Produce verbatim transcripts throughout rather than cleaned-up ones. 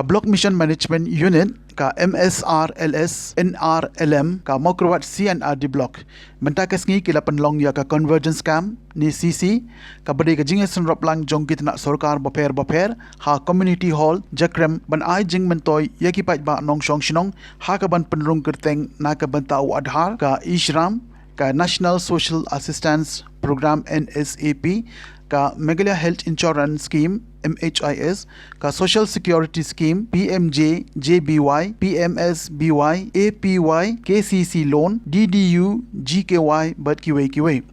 Ka Block Mission Management Unit, ka M S R L S N R L M, ka Mawkyrwat C and R D Block, mynta ka sngi ki la pynlong ïa ka Convergence Camp ne C C, kaba dei ka jingïaseng roplang jong ki tnat sorkar bapher bapher ha Community Hall Jakrem, ban ai jingmyntoi ïa ki paidbah nongshong shnong ha kaban pynrung kyrteng na ka bynta u Aadhaar, ka e-Shram, ka National Social Assistance Program, N S A P, ka Meghalaya Health Insurance Scheme, M H I S, ka Social Security Scheme, P M J J B Y, P M S B Y, A P Y, K C C Loan, D D U, G K Y bad kiwei kiwei.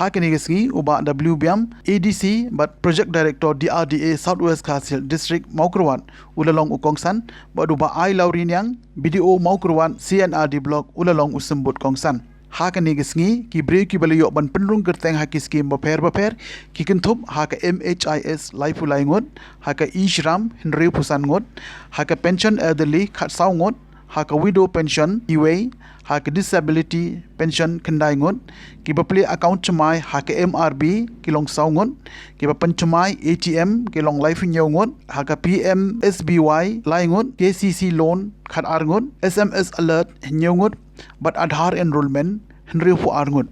Ha kane ka sngi u Bah W Biam, A D C bad Project Director D R D A South West Khasi Hills District Mawkyrwat, u la long u kongsan, bad u Bah I Lawriniang, B D O Mawkyrwat C and R D Block, u la long u symbud kongsan. Ha kane ka sngi ki briew kiba la ïoh ban pynrung kyrteng ha ki skim bapher bapher ki kynthup ha ka M H I S laiphew lai ngut, ha ka e-Shram hynriewphew san ngut, ha ka Pension Elderly khatsaw ngut, ha ka Widow Pension iwei, ha ka Disability Pension khyndai ngut. Kiba plie account thymmai ha ka M R B ki long saw ngut, kiba pynthymmai A T M ki long laiphew hynñiew ngut, ha ka P M S B Y lai ngut, K C C Loan khatar ngut, S M S Alert hynñiew ngut, bad Aadhaar Enrollment hynriewphew ar ngut.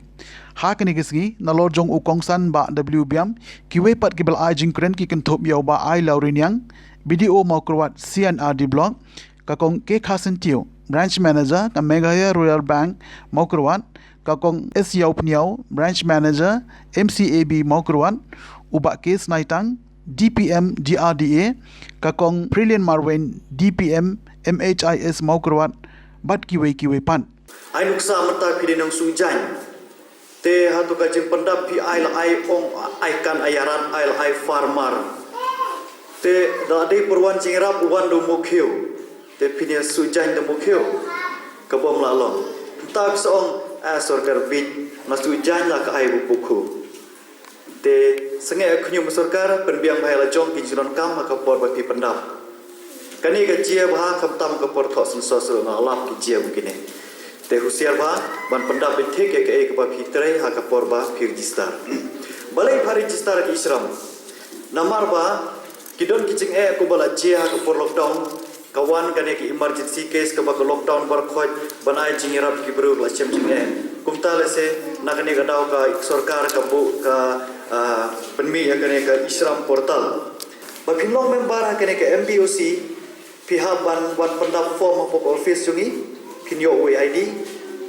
Ha kane ka sngi, nalor jong u kongsan Bah W Biam, kiwei pat kiba la ai jingkren ki kynthup ïa u Bah I Lawriniang, B D O Mawkyrwat C and R D Block, ka Kong K Kharsyntiew, Branch Manager ka Meghalaya Rural Bank Mawkyrwat, ka Kong S Ïawphniaw, Branch Manager M C A B Mawkyrwat, u Bah K Snaitang, D P M D R D A, ka Kong Prillian Marwein, D P M M H I S Mawkyrwat, bad kiwei kiwei pat. Ai nuksa mynta phi dei nongsuh jaiñ. Te hato ka jingpyndap phi ai la ai ong, ai kan, ai ïarap, ai la ai farmer. Te da dei pyrwan jingïarap u wan da u mukhiew. Te phin ïa suh jaiñ da u mukhiew. Ka bym lah long. Mynta phi sa ong, ah, sorkar bieit, nga suh jaiñ la ka ai u pukhu. Te sngewbha khñium sorkar pynbiang bha ïa la jong ki jingdonkam ha ka por ba phi pyndap. Kane ka jia bha, khamtam ka por thoh census ruh nga lap ki jia ba kine. Te husiar bha ban pyndap beit thik ïa kaei kaba phi trei ha ka por ba phi register. Balei pha register ki e-Shram? Namar ba ki don ki jingeh kumba la jia ha ka por lockdown, ka wan kane ka emergency case kaba ka lockdown baroh khoit ban ai jingïarap ki briew ba la shem jingeh. Kumta lehse na kane ka daw ka sorkar ka buh ka, ah, pynmih ïa kane ka e-Shram portal. Ba phin long member ha kane ka M P O C, phi hap ban wan pyndap form hapoh ka office jong ngi, phin ïoh u I D,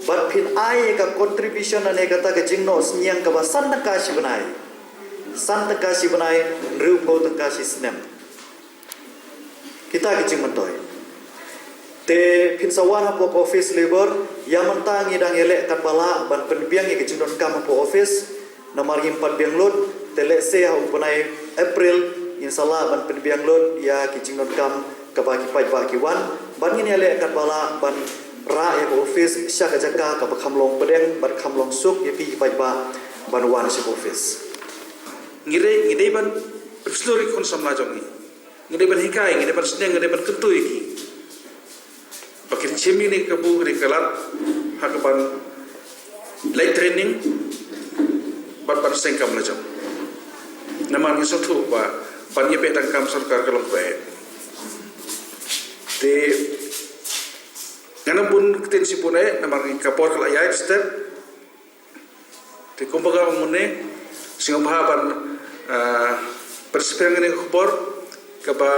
bad phin ai ïa ka contribution lane kata ka jingnoh synñiang kaba san tyngka shi bnai. San tyngka shi bnai, hynriewphew tyngka shi snem. Kita ki jingmyntoi. Te phin sa wan hapoh ka office labour, ïa mynta ngi dang ïaleh katba lah ban pynbiang ïa ki jingdonkam hapoh office, namar ngim pat biang lut, te lehse ha u bnai April ngin sa lah ban pynbiang lut ïa ki jingdonkam kaba ki paidbah ki wan, bad ngin ïaleh katba lah ban rah ïa ka office sha ka jaka kaba kham long pdeng bad kham long suk ïa phi ki paidbah ban wan sha ka office. Ngi dei, ngi dei ban pynshlur ïa ki khun samla jong ngi. Ngi dei ban hikai, ngi dei ban sneng, ngi dei ban kyntu ïa ki. Ba kin shim ïa kane ka kabu, ïa kane ka lad, ha kaban leit training, bad ban seng kam la jong. Namar ngi sngewthuh ba ban ïa beh tang kam sorkar ka long kaba eh. Te ngan ym bun ktien shibun eh, namar ka por ka la ïaid step. Te kumba nga ong mynne, sngewbha ban, ah, pynsheptieng ïa kane ka khubor kaba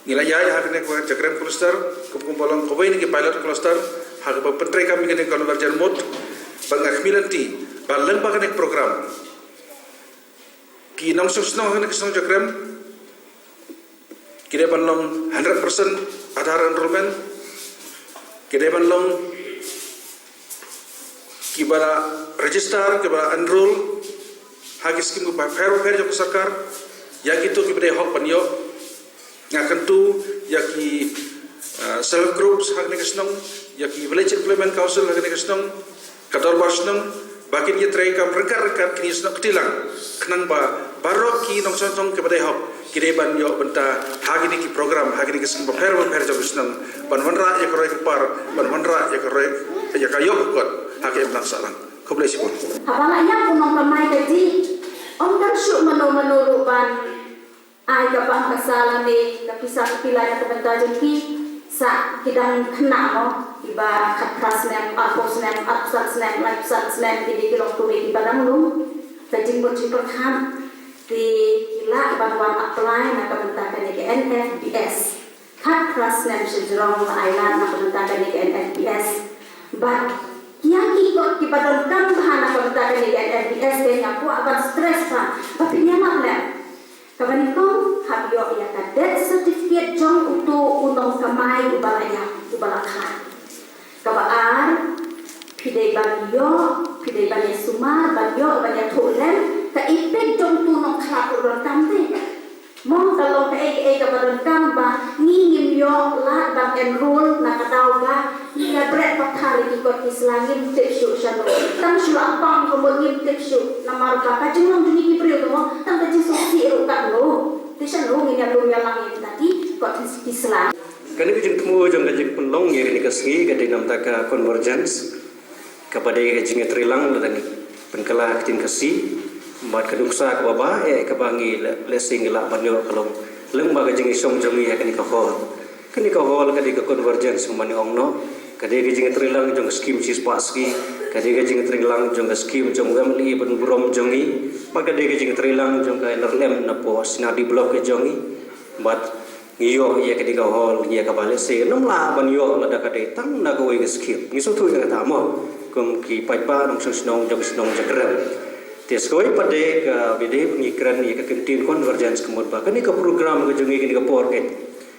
ngi la ïaid ha kane ka Jakrem cluster, kum, kumba long kawei na ki pilot cluster ha kaba pyntreikam ïa kane ka convergent mode, bad nga khmih lynti ba lyngba kane ka program ki nongshong shnong ha kane ka shnong Jakrem ki dei ban long hundred percent Aadhaar enrollment, ki dei ban long kiba la register, kiba la enroll ha ki skim kiba pher bapher jong ka sorkar, ïa kito kiba dei hok ban ïoh. Nga kyntu ïa ki, ah, self help groups ha kane ka shnong, ïa ki village employment council ha kane ka shnong, ka dorbar shnong, ba kin ïatreikam ryngkat ryngkat, kin ïasnoh kti lang, khnang ba baroh ki nongshong shnong kiba dei hok ki dei ban ïoh bynta ha kine ki program, ha kine ki skim bapher bapher jong ka shnong, ban wanrah ïa ka roi ka par, ban wanrah ïa ka roi, ïa ka ïoh ka kot ha ka imlang sahlang. Khublei shibun. Haba la ïap u nongkamai ka dih, ym don shuh mano mano ruh ban Ai ka bam ka sala ne ka pisa ka pilai na ka bynta jong ki sa ki dang khynnah mo, kiba khatphra snem, arphew snem, arphew san snem, laiphew san snem, ki dei ki longkmie kiba dang lum. Ka jingmut jingpyrkhat te ki lah ban wan apply na ka bynta kane ka N F B S. Khatphra snem sha jrong la ai lad na ka bynta kane ka N F B S. Bad ïa ki kot kiba donkam bha na ka bynta kane ka N F B S, te nga kwah ban stress bha ba phin ïa map lem. Kaba nyngkong, hap ïoh ïa ka death certificate jong uto u nongkamai uba la ïap, uba la khlad. Kaba ar, phi dei ban ïoh, phi dei ban ïa sumar, ban ïoh, ban ïathuh lem ka EPIC jong uto u nongkhlad uba donkam te. Mo, ka long kaei kaei kaba donkam ba ngi ngim ïoh lad ban enroll na ka daw ba ngi ïa bret pathar ïa ki kot ki sla, ngim tip shuh shano. Tang shu la pang ka mut ngim tip shuh namar ba ka jinglong jong ngi ki briew, mo, tang ka jingsngewsih ruh katno. Te shano ngin ïa lum ïa lang ïa kita ki kot ki sla. Kane ka jingthmu jong ka jingpynlong ïa kane ka sngi ka dei namar ka convergence, kaba dei ka jingïatreilang lada ngi pynkylla ha ka ktien Khasi. Bad ka nuksa kaba bha eh kaba ngi leh, lehse ngi lah ban ïoh ka long lyngba ka jingïashong jong ngi ha kane ka hall. Kane ka hall ka dei ka convergence kumba ngi ong noh. Ka dei ka jingïatreilang jong ka skim shispah sngi, ka dei ka jingïatreilang jong ka skim jong u MLA ba burom jong ngi, bad ka dei ka jingïatreilang jong ka NRLM napoh Synod Block ka jong ngi. Bad ngi ïoh ïa kane ka hall, ïa kaba lehse ngim lah ban ïoh lada ka dei tang na kawei ka skim. Ngi sngewthuh ïa kata mo, kum ki paidbah nongshong shnong jong ka shnong Jakrem. Te sa kawei pat de kaba dei ba ngi kren ïa ka ktien convergence ka mut ba kane ka program ka jong ngi kane ka por keiñ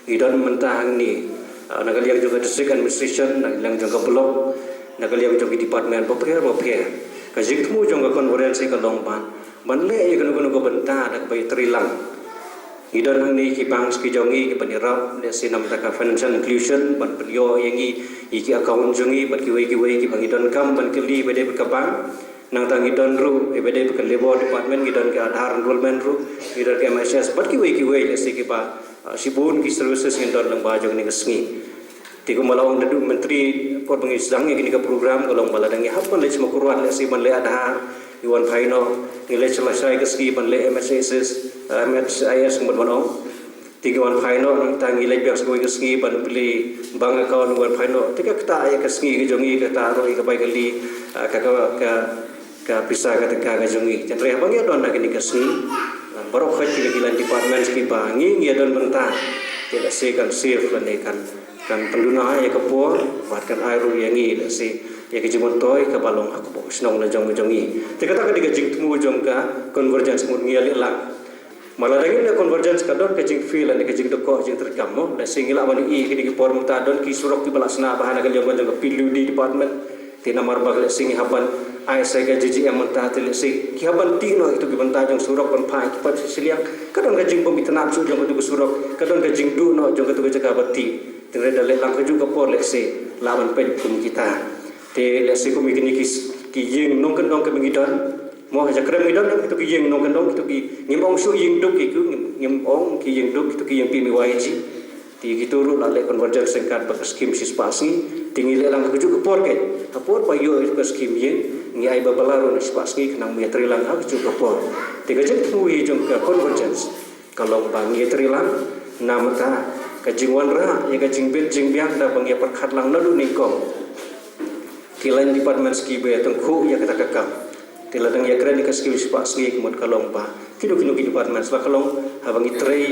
ngi don mynta hangne, ah, na ka liang jong ka district administration, na ka liang jong ka block, na ka liang jong ki department bapher bapher. Ka jingthmu jong ka convergence ka long ban, ban leh ïa kano kano ka bynta da kaba ïatreilang. Ngi don hangne ki bank ki jong ngi kiban ïarap, lehse namar ka financial inclusion, ban pynïoh ïa ngi ïa ki account jong ngi bad kiwei kiwei kiba ngi donkam ban kylli ba dei bad ka bank. Nangta ngi don ruh iba dei bad ka labour department, ngi don ka Aadhaar enrollment ruh, ngi don ka MHS bad kiwei kiwei, lehse kiba, ah, shibun ki services ngin don lyngba jong kane ka sngi. Te kumba la ong da u Myntri por ba ngi sdang ïa kane ka program ka long ba lada ngi hap ban leit sha Mawkyrwat lehse ban leh Aadhaar, ngi wan phai noh, ngi leit sha lashai ka sngi ban leh MHIS, eh, MHIS kumba ban ong. Te ngi wan phai noh, nangta ngi leit biang sha kawei ka sngi ban plie bank account, ngi wan phai noh. Te ka ktah ïa ka sngi ka jong ngi, ka ktah ruh ïa ka bai kali, eh, ka, ka, ka, ka pisa ka tyngka ka jong ngi. Hynrei haba ngi ïa don ha kane ka sngi, ah, baroh khoit kine ki line departments kiba ngi, ngi ïa don bynta, te lehse kan save lane kan, kan pynduna ïa ka por bad kan ai ruh ïa ngi lehse ïa ka jingmyntoi kaba long ha ka shnong la jong ka jong ngi. Te kata ka dei ka jingthmu jong ka convergence, mut ngi ïa leh lang. Mar lada ngim leh convergence ka don ka jingfail lane ka jingdkoh jingtreikam mo. Lehse ngi lah ban ïohi kine ki por mynta don ki surok kiba la shna bha na ka liang jong ka PWD department. Te namar ba lehse ngi hap ban ai sa ka JJM mynta, te lehse ki hap ban tih noh ïa kito ki bynta jong surok ban phah ïa ki paip sha shiliang. Ka don ka jingbym itynnad shuh jong kato ka surok, ka don ka jingduh noh jong kato ka jaka ba tih. Te lada leh lang kajuh ka por lehse lah ban peit kum kita. Te lehse kum ïa kine ki, ki ïing nongkyndong kiba ngi don. Mo, ha Jakrem ngi don kito ki ïing nongkyndong, kito ki, ngim ong shuh ïing duk ïa ki, ngim, ngim ong ki ïing duk, kito ki ïing PMAY-G. Te kito ruh la leh convergence ryngkat bad ka skim shispah sngi. Te ngi leh lang ha kajuh ka por keiñ. Ha por ba ïoh ïa ka skim ïing, ngi ai ba bylla ruh na shispah sngi khnang ba ïatreilang ha kajuh ka por. Te ka jingthmu hi jong ka convergence ka long ba ngi ïatreilang namar ka jingwanrah ïa ka jingbit jingbiang da ba ngi ïa pyrkhat lang naduh nyngkong. Ki line departments kiba ïa tyngkhuh ïa kata ka kam. Te lada ngi ïa kren ïa ka skim shispah sngi ka mut ka long ba kino kino ki departments la ka long haba ngi trei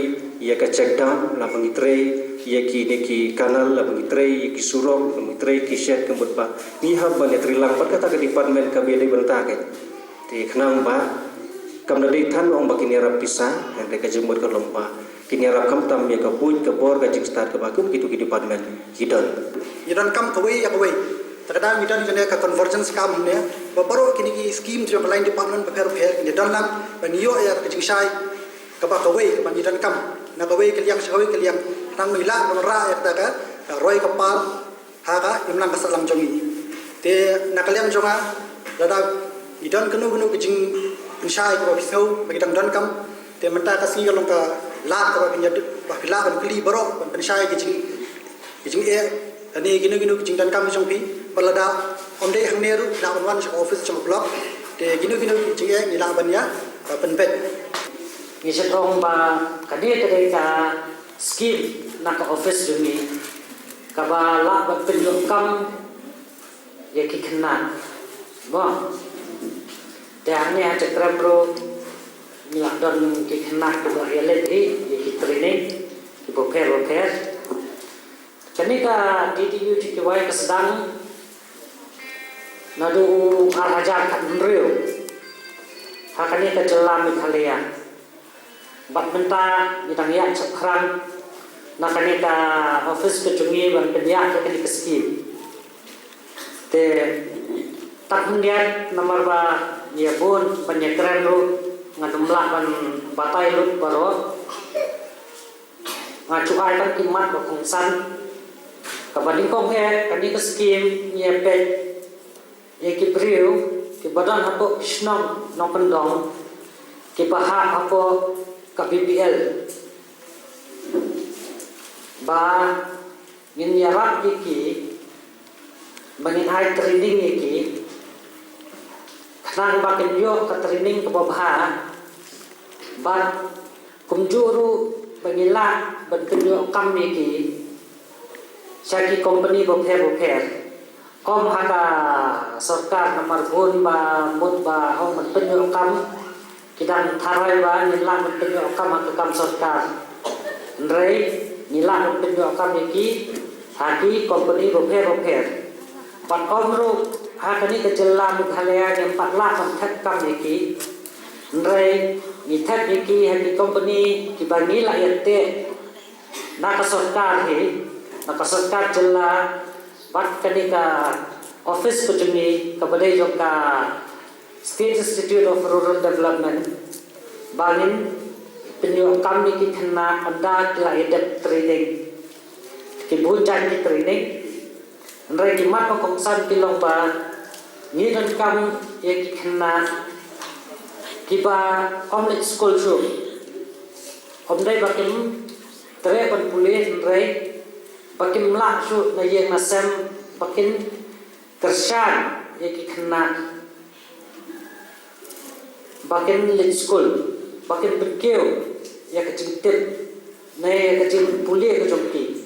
ïa ka check dam, la ba ngi trei ïa kine ki canal, la ba ngi trei ïa ki surok, la ba ngi trei ki shed, ka mut ba ngi hap ban ïatreilang bad kata ka department kaba ïadei bynta keiñ. Te khnang ba kam da dei than ong ba kin ïarap pisa, hynrei ka jingmut ka long ba kin ïarap khamtam ïa ka buit ka bor ka jingstad kaba kum kito ki department ki don. Ngi donkam kawei ïa kawei. Te ka daw ngi don kane ka convergence kam hangne ba baroh kine ki skim jong ka line department bapher bapher ngi don lang ba ngi ïoh ïa ka jingshai kaba kawei kaba ngi donkam na kawei ka liang sha kawei ka liang, khnang ba ngi lah ban rah ïa kata ka, ka roi ka par ha ka imlang ka sahlang jong ngi. Te na ka liang jong nga, lada ngi don kano kano ka jingpynshai kaba phi sngew ba ngi dang donkam, te mynta ka sngi ka long ka lad kaba phin ïa, ba phi lah ban kylli baroh ban pynshai ka jing, ka jingeh lane kino kino ka jingdonkam jong phi. Bad lada ym dei hangne ruh phi lah ban wan sha ka office jong ka block, te kino kino ka jingeh ngi lah ban ïa, uh, pynbeit. Ngi sngewthuh ba kane ka dei ka skim na ka office jong ngi kaba lah ban pynïoh kam ïa ki khynnah. Mo. Te hangne ha Chakrem ruh ngi la don ki khynnah kiba la ïaleit hi ïa ki training kiba pher ba pher. Kane ka D D U G K Y ka sdang naduh u ar hajar khathynriew ha kane ka jylla Meghalaya. Bad mynta ngi dang ïaid shaphrang na kane ka office ka jong ngi ban pynïaid ïa kane ka skim. Te tang khyndiat namar ba ngi ïa bun ban ïakren ruh ngan ym lah ban batai lut baroh. Nga ju ai tang ki mat ba kongsan. Kaba nyngkong eh, kane ka skim ngi ïa peit ïa ki briew kiba don hapoh ki shnong nongkyndong kiba hap hapoh ka B P L. Ba ngin ïarap ïa ki, ba ngin ai training ïa ki khnang ba kin ïoh ka training kaba bha. Bad kumjuh ruh ba ngin lah ban pynïoh kam ïa ki sha ki company bapher bapher. Ym ha ka sorkar namar bun ba mut ba ong ban pynïoh kam, ki dang tharai ba ngin lah ban pynïoh kam ha ka kam sorkar. Hynrei ngi lah ban pynïoh kam ïa ki ha ki company bapher bapher. Bad ym ruh ha kane ka jylla Meghalaya ngim pat lah ban thep kam ïa ki. Hynrei ngi thep ïa ki ha ki company kiba ngi la ïateh na ka sorkar hi, na ka sorkar jylla bad kane ka office ka jong ngi kaba dei jong ka State Institute of Rural Development. Ba ngin pynïoh kam ïa ki khynnah ynda ki la ïa dep training. Ki bun jait ki training. Hynrei ki mat ba kongsan ki long ba ngi donkam ïa ki khynnah kiba ym leit skul shuh. Ym dei ba kim treh ban pule hynrei ba kim lah shuh na ïing na sem ba kin kyrshan ïa ki khynnah ba kin leit skul, ba kin pynkiew ïa ka jingtip ne ïa ka jingpule ka jong ki.